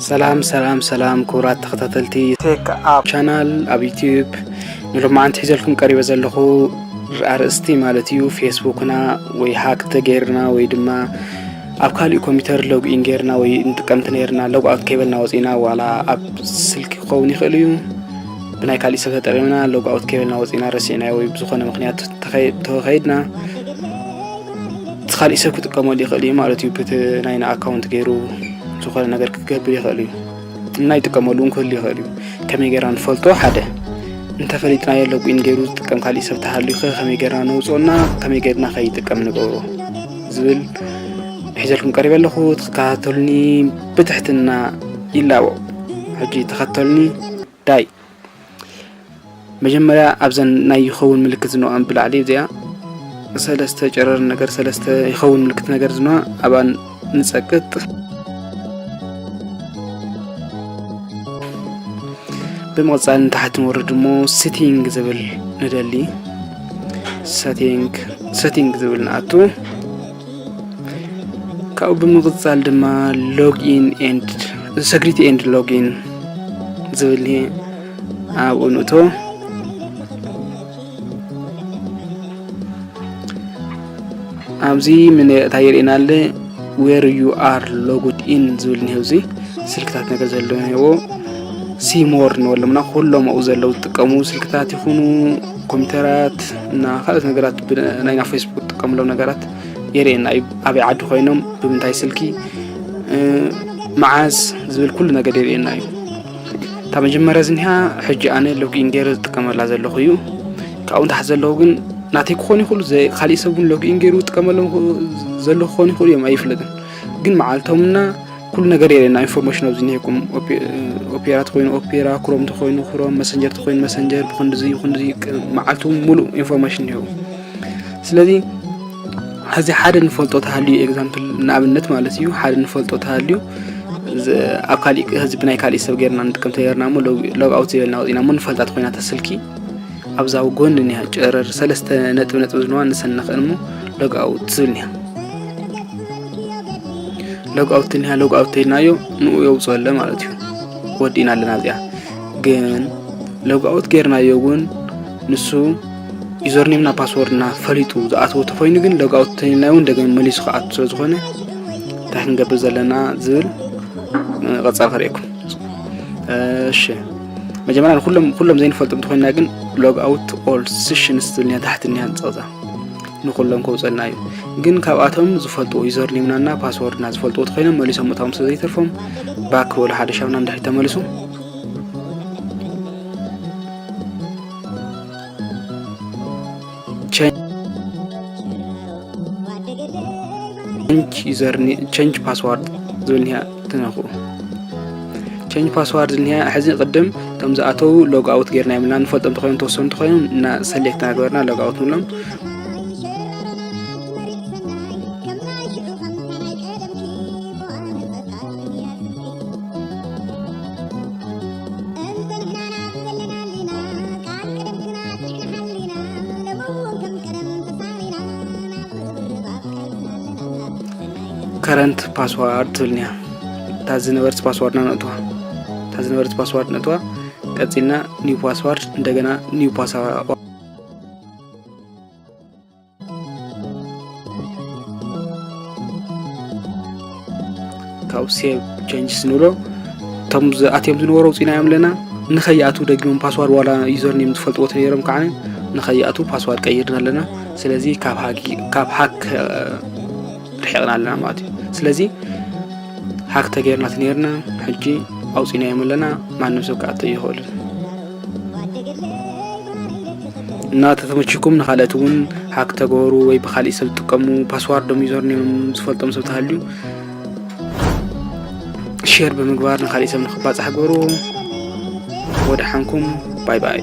ሰላም ሰላም ሰላም፣ ክቡራት ተኸታተልቲ ቴክ ኣፕ ቻናል ኣብ ዩቲዩብ፣ ንሎማዓንቲ ሒዘልኩም ቀሪበ ዘለኹ ኣርእስቲ ማለት እዩ፣ ፌስቡክና ወይ ሃክ ተገይርና ወይ ድማ ኣብ ካሊእ ኮምፒውተር ሎግኢን ገይርና ወይ ንጥቀምቲ ነይርና፣ ሎግኣውት ከይበልና ወፂና፣ ዋላ ኣብ ስልኪ ክኸውን ይኽእል እዩ፣ ብናይ ካሊእ ሰብ ተጠቂምና ሎግኣውት ከይበልና ወፂና፣ ረሲዕና ወይ ብዝኾነ ምኽንያት ተኸይ- ተኸይድና፣ እቲ ካሊእ ሰብ ክጥቀመሉ ይኽእል እዩ ማለት እዩ። ብቲ ናይና ኣካውንት ገይሩ ዝኾነ ነገር ክገብር ይኽእል እዩ እና ይጥቀመሉ እውን ክህሉ ይኽእል እዩ። ከመይ ጌርና ንፈልጦ? ሓደ፣ እንተፈሊጥናዮ ሎግኢን ገይሩ ዝጥቀም ካሊእ ሰብ ተሃልዩ ኸ ከመይ ጌርና ነውፅኦና? ከመይ ጌርና ከይጥቀም ንገብሮ? ዝብል ሒዘልኩም ቀሪበ ኣለኹ። ትከታተሉኒ ብትሕትና ይላቦ። ሕጂ ተኸተሉኒ። ዳይ መጀመርያ ኣብዘን ናይ ይኸውን ምልክት ዝንዋን ብላዕሊ እዚኣ ሰለስተ ጨረር ነገር፣ ሰለስተ ይኸውን ምልክት ነገር ዝንዋ ኣብኣን ንጸቅጥ። ብምቕጻል ንታሕቲ ንወርድ እሞ ሴቲንግ ዝብል ንደሊ። ሴቲንግ፣ ሴቲንግ ዝብል ንኣቱ። ካብኡ ብምቕጻል ድማ ሎግኢን ኤንድ፣ ሴኩሪቲ ኤንድ ሎግኢን ዝብል እኒሄ፣ ኣብኡ ንእቶ። ኣብዚ ምን እንታይ የርእየና ኣሎ? Where you are logged in ዝብል እኒሄ። ኣብዚ ስልክታት ነገር ዘሎ እኒሄዎ። ሲ ሞር ንበሎም እና ኩሎም ኣብኡ ዘለዉ ዝጥቀሙ ስልክታት ይኹኑ ኮምፒውተራት እና ካልኦት ነገራት ብ-፣ ናይና ፌስቡክ ዝጥቀምሎም ነገራት የርእየና እዩ። ኣበይ ዓዲ ኮይኖም፣ ብምንታይ ስልኪ፣ እ፣ መዓዝ ዝብል ኩሉ ነገር የርእየና እዩ። እታ መጀመርያ ዝኒሃ ሕጂ ኣነ ሎግኢን ገይረ ዝጥቀመላ ዘለኹ እዩ። ካብኡ ንታሕቲ ዘለዉ ግን ናተይ ክኾኑ ይኽእሉ፣ ዘ-፣ ካሊእ ሰብ እውን ሎግኢን ገይሩ ዝጥቀመሎም ክኾ-፣ ዘሎ ክኾኑ ይኽእሉ እዮም፣ ኣይፍለጥን። ግን መዓልቶምና ኩሉ ነገር የርእየና፣ ኢንፎርሜሽን ኣብዚ እኒሄኩም። ኦፔ-፣ ኦፔራ ተኾይኑ ኦፔራ፣ ክሮም ተኾይኑ ክሮም፣ መሰንጀር ተኾይኑ መሰንጀር፣ ብኽንድዚ፣ ብኽንድዚ ቅ-፣ መዓልቱ ሙሉእ ኢንፎርሜሽን እኒሄው። ስለዚ ሕዚ ሓደ ንፈልጦ ተሃልዩ፣ ኤግዛምፕል ንኣብነት ማለት እዩ፣ ሓደ ንፈልጦ ተሃልዩ፣ ዘ-፣ ኣብ ካሊእ፣ ሕዚ ብናይ ካሊእ ሰብ ጌርና ንጥቀም ተጌርና እሞ ሎግ-፣ ሎግ ኣውት ዘይበልና ወፂና እሞ ንፈልጣ ተኾይና እታ ስልኪ፣ ኣብዛ ጎኒ እኒሃ ጨረር ሰለስተ ነጥቢ ነጥቢ ዝንዋ ንሰን ንኽእል እሞ ሎግ ኣውት ዝብል እኒሃ። ሎግ ኣውት እኒሃ፣ ሎግ ኣውት ተይልናዮ ንኡ የውፅኦ ኣለ ማለት እዩ። ወዲእና ኣለና እዚኣ። ግን ሎግ ኣውት ጌርናዮ እውን ንሱ ዩዘርኔምና ፓስወርድና ፈሊጡ ዝኣተወ ተኾይኑ ግን ሎግ ኣውት ተይልናዮ እውን ደገም መሊሱ ክኣቱ ስለ ዝኾነ እንታይ ክንገብር ዘለና ዝብል፣ እ፣ ቀጻል ከርእየኩም። እሺ፣ መጀመርያ ንኩሎም፣ ኩሎም ዘይንፈልጦም እንተኾይንና ግን ሎግ ኣውት ኦል ሴሽንስ ዝብል እኒኣ ታሕቲ እኒኣ ንጸቕጻ። ንኩሎም ከውፀልና እዩ። ግን ካብኣቶም ዝፈልጥዎ ዩዘርኔምና እና ፓስወርድና ዝፈልጥዎ ተኾይኖም መሊሶም ምእታዎም ስለ ዘይተርፎም ባክ በሉ ሓደ ሻምና እንድሕር ተመልሱ። ቸንጅ ቸንጅ ዩዘር ኔ-፣ ቸንጅ ፓስዋርድ ዝብል እኒሃ ትነኽኡ። ቸንጅ ፓስዋርድ እኒሃ ሕዚ ቅድም እቶም ዝኣተዉ ሎግ ኣውት ጌርና የብልና፣ ንፈልጦም ተኾይኖም ተወሰኑ ተኾይኖም እና ሰሌክት እናገበርና ሎግ ኣውት ንብሎም። ከረንት ፓስዋርድ ትብል እኒኣ። እታ ዝነበረት ፓስዋርድና ነእትዋ። እታ ዝነበረት ፓስዋርድ ነእትዋ። ቀጺልና ኒው ፓስዋርድ፣ እንደገና ኒው ፓስዋርድ። ካብ ሴቭ ቸንጅስ ንብሎ። እቶም ዝኣትዮም ዝነበሩ ኣውፂናዮም ኣለና። ንኸይኣትዉ ደጊሞም ፓስዋርድ ዋላ ዩዘርኔም ዝፈልጥዎ ተነይሮም ከዓ ንኸይኣትዉ ፓስዋርድ ቀይርና ኣለና። ስለዚ ካብ ሃኪ-፣ ካብ ሃክ፣ እ፣ ርሒቕና ኣለና ማለት እዩ። ስለዚ ሃክ ተገይርና ተነይርና፣ ሕጂ ኣውፂናዮም ኣለና። ማንም ሰብ ክኣቱ ኣይኽእልን። እና ተተመችኩም ንኻልኦት እውን ሃክ ተገበሩ ወይ ብኻሊእ ሰብ ትጥቀሙ፣ ፓስዋርዶም ዩዘርኔሞም ዝፈልጦም ሰብ ተሃልዩ ሼር ብምግባር ንኻሊእ ሰብ ንኽባፃሕ ግበሩ። ወደሓንኩም፣ ባይ ባይ።